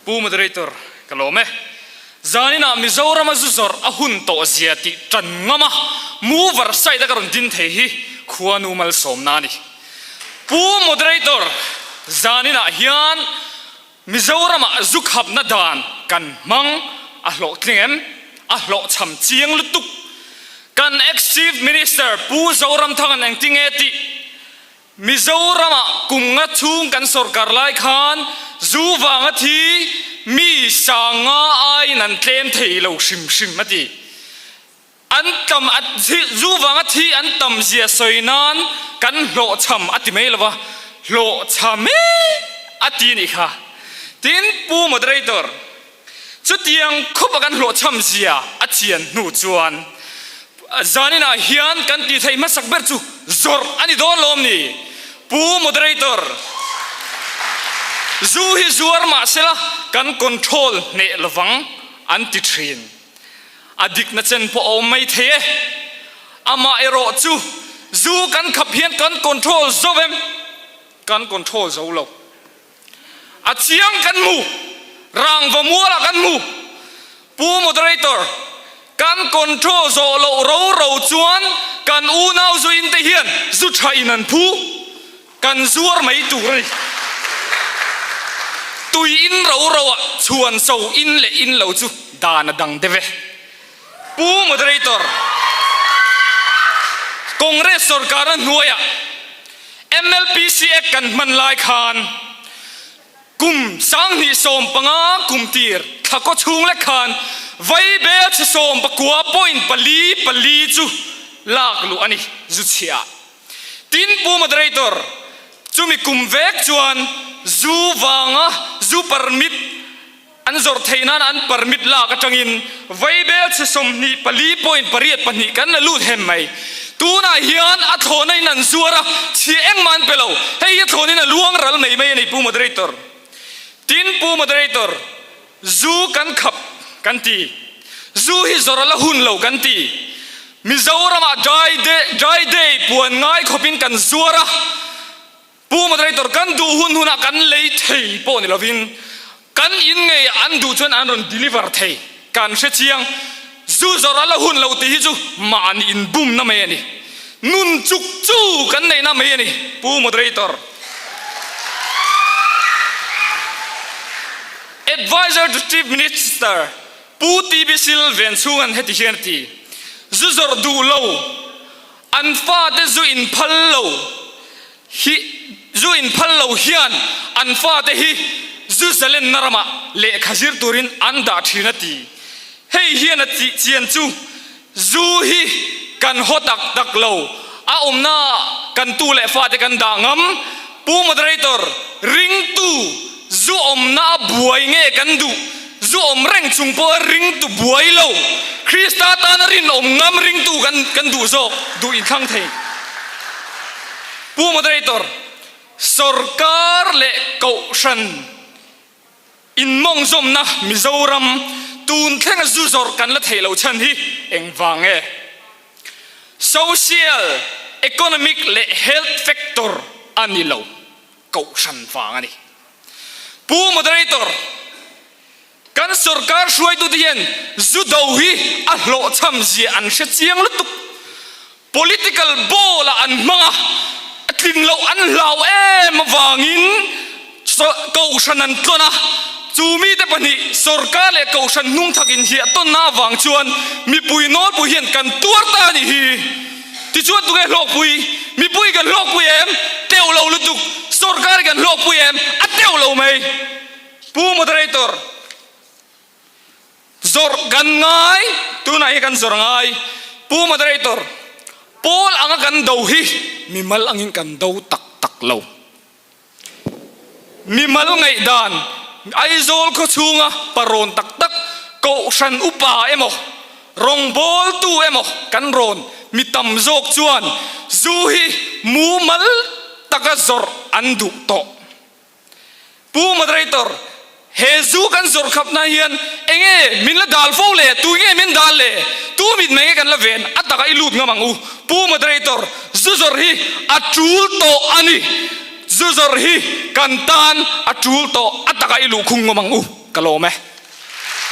Pu Moderator, ka lawm e. Zaninah Mizorama zu zawrh a hun tawh zia tih tan ngam a, mover side a ka rawn din thei hi khuanu malsawmna a ni. Pu Moderator, zaninah hian Mizoramah zu khapna dan kan hmang a hlawhtling em? A hlawhchham chiang lutuk. Kan ex-Chief Minister Pu Zoramthanga'n engtinge tih Mizoramah kum nga chhung kan sawrkar lai khan zu vanga thi mi sanga aiin an tlem thei lo hrim hrim a ti. An tam a zu vanga thi an tam zia sawi nan kan hlawhchham a ti mai lo va, hlawhchham e a ti nih kha. Tin, Pu Moderator, chutiang khawpa kan hlawhchham zia a chian hnu chuan zaninah hian kan tih theih hmasak ber chu zawrh a ni dawn lawm ni? Pu Moderator, zu hi zuar mahsela kan control hneh lovang an ti thin. A dikna chen pawh a awm mai thei e. Amah erawh chu zu kan khap hian kan control zo em? Kan control zo lo. A chiang kan hmu, rangva mualah kan hmu. Pu Moderator, kan control zawh loh ro ro chuan kan unau zu in te hian zu tha in an phu. Kan zuar mai tur a ni. Tui in ro ro ah chhuan so in leh in lo chu dan a dang deuh e. Pu Moderator, Congress sorkarna hnuaiah MLPC Act kan hman lai khan kum 2015 kum tir thla kaw chhung lek khan Vaibel chhe 19.44 chu lak luh a ni zu chhiah. Tin, Pu Moderator, chumi kum vek chuan zu vanga zu permit an zawrh theih nan an permit lak atangin Vaibel chhe 24.82 kan la lut hem mai. Tunah hian a thlawhna in an zuar a, chhia engmah an pe lo. Hei hi a thlawhna in a luang ral mai mai a ni, Pu Moderator. Tin, Pu Moderator, Zu kan khap kan ti. Zu hi zawrh a la hun lo kan ti. Mizoramah dry day, dry day puan ngai khawpin kan zuar a. Pu Moderator kan duh hun hunah kan lei thei pawh ni lovin kan in ngei an duh chuan an rawn deliver thei. Kan hre chiang. Zu zawrh a la hun lo tih hi chu mahni inbumna mai a ni. Nun chuk chu kan neihna mai a ni, Pu Moderator. Adviser to Chief Minister Pu TB Silven chhunga'n heti hian a ti, Zu zawrh duh lo, an fate zu inphal lo hi zu inphal lo hian an fate hi zu zalenna ramah lehkha zir turin an dah thin a ti. Hei hian a tih chian chu zu hi kan haw tak tak lo, a awmna kan tu leh fate kan dah ngam. Pu Moderator, ringtu zu awmna a buai nge kan duh? Zu awm reng chung pawha ringtu buai lo, Krista tana rinawm ngam ringtu kan kan duh zawk, duh inthlang thei. Pu Moderator, Sorkar leh Kohhran inmawngzawmna Mizoram tun thlenga zu zawrh kan la theih loh chhan hi engvang nge? Social, economic leh health factor a ni lo, Kohhran vang a ni. Pu Moderator, kan sorkar hruaitute hian zu do hi a hlawhchham zia an hre chiang lutuk. Political ball ah an hmang a, a tlin loh an hlau em avangin Kohhran an tlawn a, chu mite pahnih sorkar leh Kohhran hnungthak inhiah tawnna avang chuan mipui nawlpui hian kan tuar ta a nih hi. Tichuan tunge hlawkpui? Mipui kan hlawkpui em? Teuh lo lutuk. Sorkar kan hlawkpui em? A teuh lo mai. Pu Moderator, zawrh kan ngai, tunah hi kan zawrh ngai. Pu Moderator, pawl anga kan do hi mimal angin kan do tak tak lo. Mimal ngaihdan, Aizawl khawchhunga parawn tak tak, Kohhran upa emaw, rawngbawltu emaw kan rawn mi tam zawk chuan zu hi mumal taka zawrh an duh tawh. Pu Moderator, he zu kan zawrh khapna hian enge min la dal fo le? Tu nge min dal le? Tu mit mai nge kan la ven? A takah i lut ngam ang u. Pu Moderator, zu zawrh hi a tul tawh a ni. Zu zawrh hi kan tan a tul tawh, a takah i luhkhung ngam ang u. Ka lawm e.